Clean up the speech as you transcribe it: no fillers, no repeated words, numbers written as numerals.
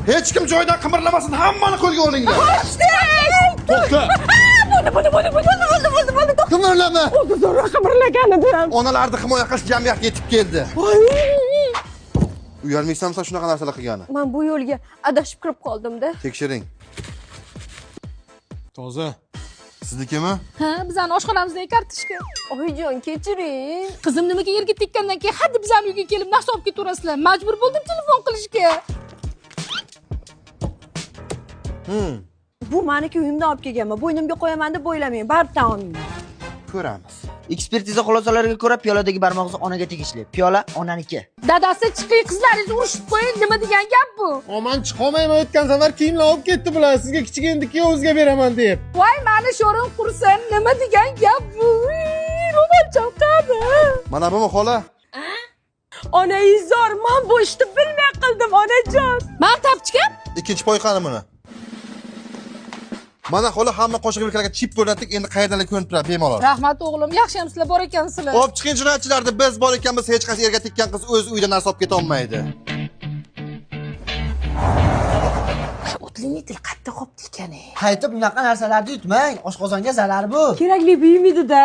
Hech kim joyidan qimirlamasin, hammani qo'lga olinglar. To'xta. Bo'ldi, bo'ldi, bo'ldi, bo'ldi, bo'ldi, bo'ldi. Qimirlama. O'zi zo'rg'a qimirlagan edim. Onalarni himoya qilish jamiyati yetib keldi. Uyalmaysanmi sen shunaqa narsalar qilgani? Men bu yo'lga adashib kirib qoldim-da. Tekshiring. Toza. Siznikimi? Ha, bizani oshxonamizdagi kartoshka. Oyijon, kechiring. Qizim nimaga yerga tekkandan keyin haddi bizani uyga kelib narsa olib ketaverasizlar. Majbur bo'ldim telefon qilishga. Bu meniki uyimdan olib kelganman. Bo'ynimga qo'yaman deb o'ylamang. Baribir tan olmayman. Ko'ramiz. Ekspertiza xulosalariga ko'ra piyoladagi barmoq izi onaga tegishli. Piyola onaniki. Dadasi chiqing, qizlaringizni urushib qo'ying, nima degan gap bu? Aman chiqolmayman, o'tgan safar kiyimlar olib ketdi bular. Sizga kichik endi kuyovingizga beraman deb. Voy mani sho'rim qursin, nima degan gap bu? Ro'molcham qani? Mana bumi xola? Onaizor, men bu ishni bilmay qildim, onajon. Man tapchikam? Ikkinchi poy qani buni? Mana xola, hamma qoshiq vilkalarga chip o'rnatdik, endi qayerdanlar ko'rinib turadi bemalol. Rahmat o'g'lim, yaxshi ham sizlar bor ekansizlar. Olib chiqing jinoyatchilarni, biz bor ekanmiz, hech qaysi erga tekkan qiz o'z uyida narsa olib keta olmaydi. Удлинитель qayerda qolibdi ekan? Qaytib bunaqa narsalarni yutmang. Oshqozonga zarar bu. Kerakli buyum edi-da.